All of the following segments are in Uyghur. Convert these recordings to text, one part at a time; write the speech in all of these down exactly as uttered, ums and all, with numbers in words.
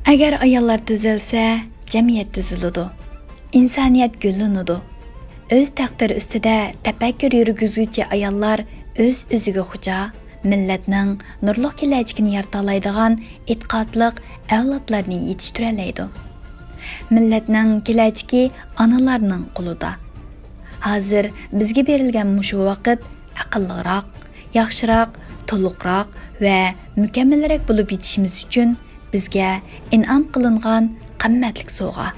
ئەگەر ئاياللار تۈزەلسە، جەمئىيەت تۈزۈلىدۇ، ئىنسانىيەت گۈللىنىدۇ. ئۆز تەقدىرى ئۈستىدە تەپەككۇر يۈرگۈزگۈچى ئاياللار ئۆز-ئۆزىگە خوجا، مىللەتنىڭ نۇرلۇق كېلەچىكىنى يارىتالايدىغان ئېتىقادلىق ئەۋلادلارنى يېتىشتۈرەلەيدۇ. مىللەتنىڭ كېلەچىكى ئانىلارنىڭ قولىدا. ھازىر بىزگە بېرىلگەن مۇشۇ ۋاقىت ئەقىللىقراق، ياخشىراق، تولۇقراق ۋە مۇكەممەلرەك بولۇپ يېتىشىمىز ئۈچۈن بىزگە ئىنئام قىلىنغان قىممەتلىك سوۋغا.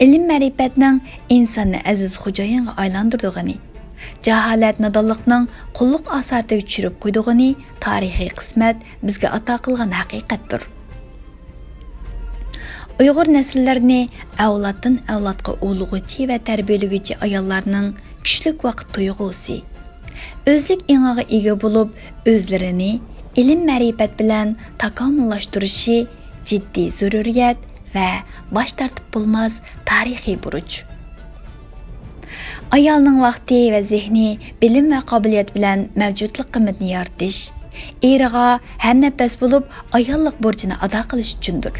ئىلىم-مەرىپەتنىڭ ئىنساننى ئەزىز خوجايىنغا ئايلاندۇرىدىغىنى، جاھالەت-نادانلىقنىڭ قۇللۇق ئاسارىتىگە چۈشۈرۈپ قويىدىغىنى تارىخىي قىسمەت بىزگە ئاتا قىلغان ھەقىقەتتۇر. ئۇيغۇر نەسىللىرىنى ئەۋلادتىن ئەۋلادقا ئۇلىغۇچى ۋە تەربىيەلىگۈچى ئاياللارنىڭ كۈچلۈك ۋاقىت تۇيغۇسى، ئۆزلۈك ئېڭىغا ئىگە بولۇپ، ئۆزلىرىنى ئىلىم-مەرىپەت بىلەن تاكامۇللاشتۇرۇشى جىددىي زۆرۈرىيەت ۋە باش تارتىپ بولماس تارىخىي بۇرچ. ئايالنىڭ ۋاقتى ۋە زېھنى، بىلىم ۋە قابىلىيەت بىلەن مەۋجۇتلۇق قىممىتىنى يارىتىش، ئېرىغا ھەمنەپەس بولۇپ، ئاياللىق بۇرچىنى ئادا قىلىش ئۈچۈندۇر.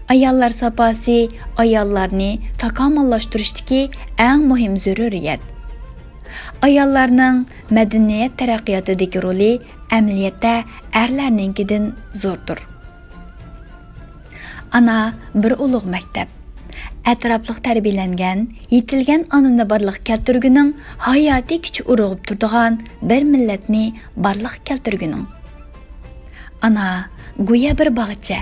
ئاياللار ساپاسى ئاياللارنى تاكامۇللاشتۇرۇشتىكى ئەڭ مۇھىم زۆرۈرىيەت. ئاياللارنىڭ مەدەنىيەت تەرەققىياتىدىكى رولى ئەمەلىيەتتە ئەرلەرنىڭكىدىن زوردۇر. ئانا بىر ئۇلۇغ مەكتەپ. ئەتراپلىق تەربىيەلەنگەن، يېتىلگەن ئانىنى بارلىققا كەلتۈرگۈنىڭ ھاياتىي كۈچى ئۇرغۇپ تۇرىدىغان بىر مىللەتنى بارلىققا كەلتۈرگۈنىڭ. ئانا گويا بىر باغچە.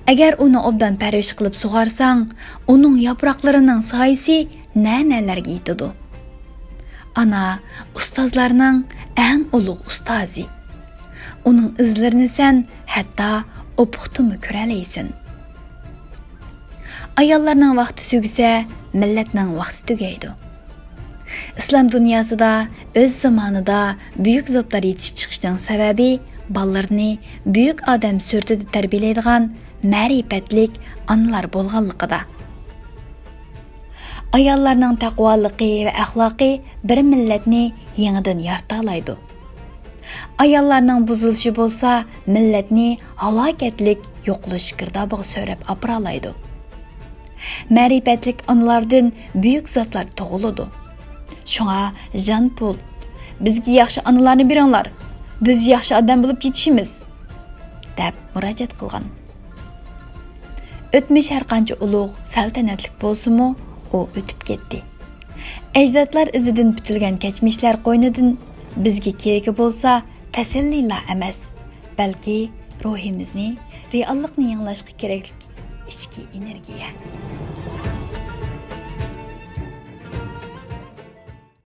ئەگەر ئۇنى ئوبدان پەرۋىش قىلىپ سۇغارساڭ، ئۇنىڭ ياپراقلىرىنىڭ سايىسى نە-نەلەرگە يېتىدۇ. ئانا ئۇستازلارنىڭ ئەڭ ئۇلۇغ ئۇستازى. ئۇنىڭ ئىزلىرىنى سەن ھەتتا ئۇپۇقتىمۇ كۆرەلەيسەن. ئاياللارنىڭ ۋاقتى تۈگىسە، مىللەتنىڭ ۋاقتى تۈگەيدۇ. ئىسلام دۇنياسىدا ئۆز زامانىدا بۈيۈك زاتلار يېتىشىپ چىقىشىنىڭ سەۋەبى بالىلىرىنى بۈيۈك ئادەم سۈرىتىدە تەربىيەلەيدىغان مەرىپەتلىك ئانىلار بولغانلىقىدا. ئاياللارنىڭ تەقۋالىقى ۋە ئەخلاقى بىر مىللەتنى يېڭىدىن يارىتالايدۇ. ئاياللارنىڭ بۇزۇلۇشى بولسا مىللەتنى ھالاكەتلىك يوقىلىش گىردابىغا سۆرەپ ئاپىرالايدۇ. مەرىپەتلىك ئانىلاردىن بۈيۈك زاتلار تۇغۇلىدۇ. شۇڭا ژان پول، «بىزگە ياخشى ئانىلارنى بېرىڭلار، بىز ياخشى ئادەم بولۇپ يېتىشىمىز» دەپ مۇراجىئەت قىلغان. ئۆتمۈش ھەرقانچە ئۇلۇغ، سەلتەنەتلىك بولسىمۇ، ئۇ ئۆتۈپ كەتتى. ئەجدادلار ئىزىدىن پۈتۈلگەن كەچمىشلەر قوينىدىن بىزگە كېرىكى بولسا تەسەللىلا ئەمەس، بەلكى روھىمىزنى، رېئاللىقنى يېڭىلاشقا كېرەكلىك ئىچكى ئېنېرگىيە.